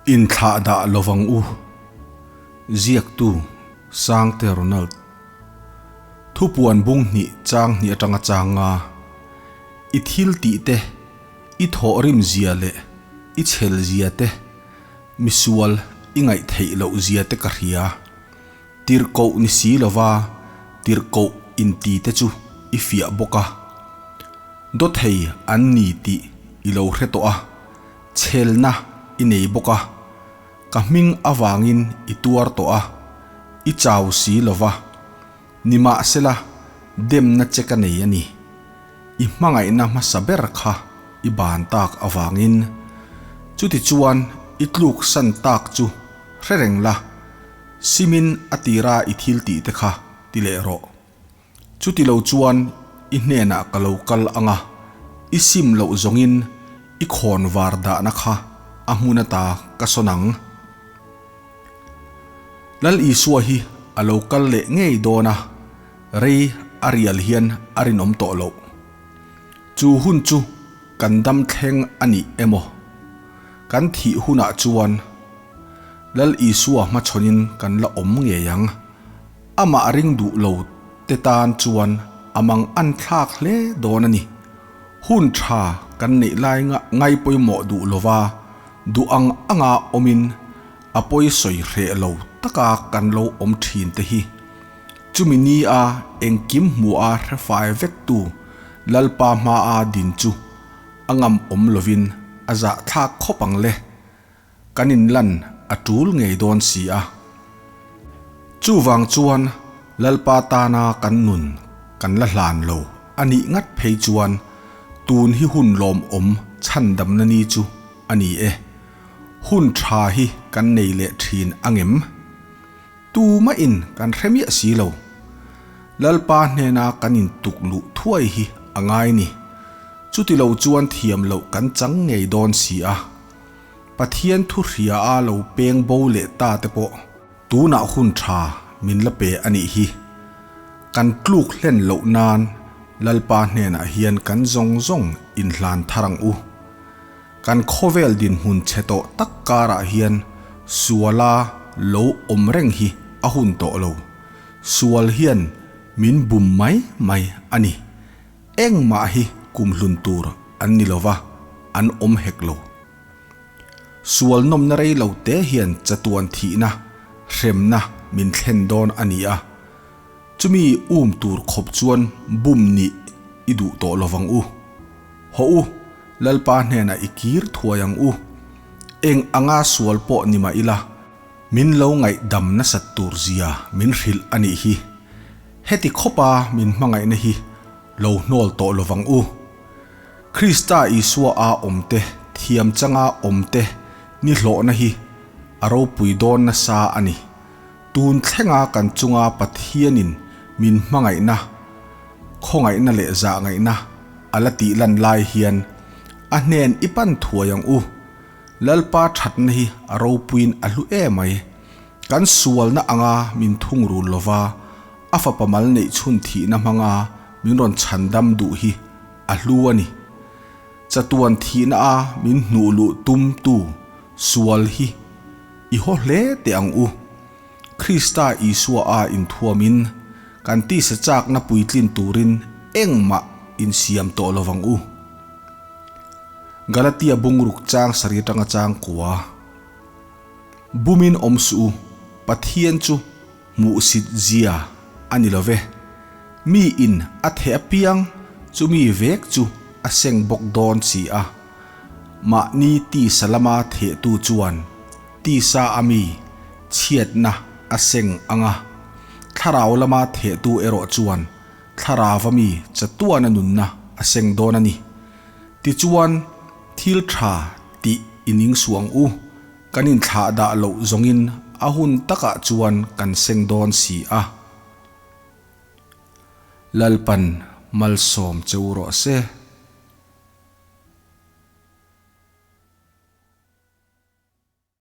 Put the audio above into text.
Inthlahdah lovang u. Ziaktu, Sangte Ronald. Thupuan bung hnih chang hnih atanga chang nga. I thil tih te, i thawhrim zia leh i chhel zia te, misual i ngaih theih loh zia te ka hria. Tirhkoh ni si lova tirhkoh inti te chu i fiah bawk a. Dawthei an ni tih i lo hre tawh a. Chhelna i nei bawk a, ka hming avangin i tuar tawh a, i chau si lo va. Nimahsela, demna che ka nei a ni. I hmangaihna hmasa ber kha i ban tak avangin. Chutichuan i tluk san tak chu hre reng la, simin a tira i thil tih te kha ti leh rawh. Chuti lo chuan i hnenah ka lo kal ang a, i sim loh zawngin i khawn var dahna kha a hmun ata ka sawn ang. Lal Isua hi a lo kal leh ngei dawn a, rei a rial hian a rinawm tawh loh. Chu hun chu kan dam thleng a nih emaw? Kan thih hunah chuan Lal Isua hmachhawnin kan la awm ngei ang. Amah ring duh lo te tan chuan a mang an thlak hle dawn a ni. Hun tha kan neih lai ngai pawimawh duh lova duh ang anga awmin a pawi sawi hreh lo taka kan lo awm thin te hi. Chumi ni a engkim hmuha hrefai vektu Lalpa hmaa din chu a ngam awm lovin a zahthlak khawp ang le. Kan inlan a tul ngei dawn si a. Chuvang chuan Lalpa tana kan nun kan la hlan lo a nih ngat phei chuan tun hi hun lawmawm chhandamna ni chu a ni e. Hun tha hi kan nei leh thin angem? Tumahin kan hre miah si lo. Lalpa hnena kan intuk luh thuai hi a ngai ni. Chuti lo chuan thiam loh kan chang ngei dawn si a. Pathian thu hria a lo peng bo leh ta te pawh tunah hun tha min la pe a nih hi. Kan tluk hlen loh nan Lalpa hnenah hian kan zawng zawng inhlan thar ang u. Kan khawvel dinhmun chhe tawh tak karah hian suala lo awm reng hi a hun tawh lo. Sual hian min bum mai mai a ni. Engmah hi kumhlun tur an ni lova, an awm hek lo. Sual nawmna rei lo te hian chatuan thihna, hremna min thlen dawn a ni a. Chumi um tur khawp chuan bum nih i duh tawh lovang u. Hawh u, Lalpa hnenah i kir thuai ang u. Eng anga sual pawh ni mah ila, min lo ngaihdam nasat tur zia min hrilh a nih hi. Heti khawpa min hmangaihna hi lo hnawl tawh lovang u. Krista Isua a awmte thiam changa awmte ni hlawhna hi a ropui dawn nasa a ni. Tun thlenga kan chunga Pathianin min hmangaihna, khawngaihna leh zahngaihna a la tih lan lai hian a hnen i pan thuai ang u. Lalpa thatna hi a ropuiin a hlu emai. Kan sualna anga min thungrul lova, a fapa mal neih chhun thihna hmanga min rawn chhandam duh hi a hlu a ni. Chatuan thihna a min hnuh luh tumtu sual hi i haw hle teh ang u. Krista Isua a inthuamin kan tisa chakna puitlin turin engmah insiam tawh lovang u. Galatia bungruk chang sarih atanga chang kua. Bumin awm suh u, Pathian chu hmuhsit zia a ni lo ve. Mi in a theh apiang chu mi vek chu a seng bawk dawn si a. Mahni tisa lama thehtu chuan tisa a mi chhiatna a seng ang a, thlarau lama thehtu erawh chuan thlarau a mi chatuana nunna a seng dawn a ni. Tichuan, thil tha tih i ning suh ang u, kan inthlah dah loh zawngin a hun takah chuan kan seng dawn si a. Lalpan malsawm che u rawh se.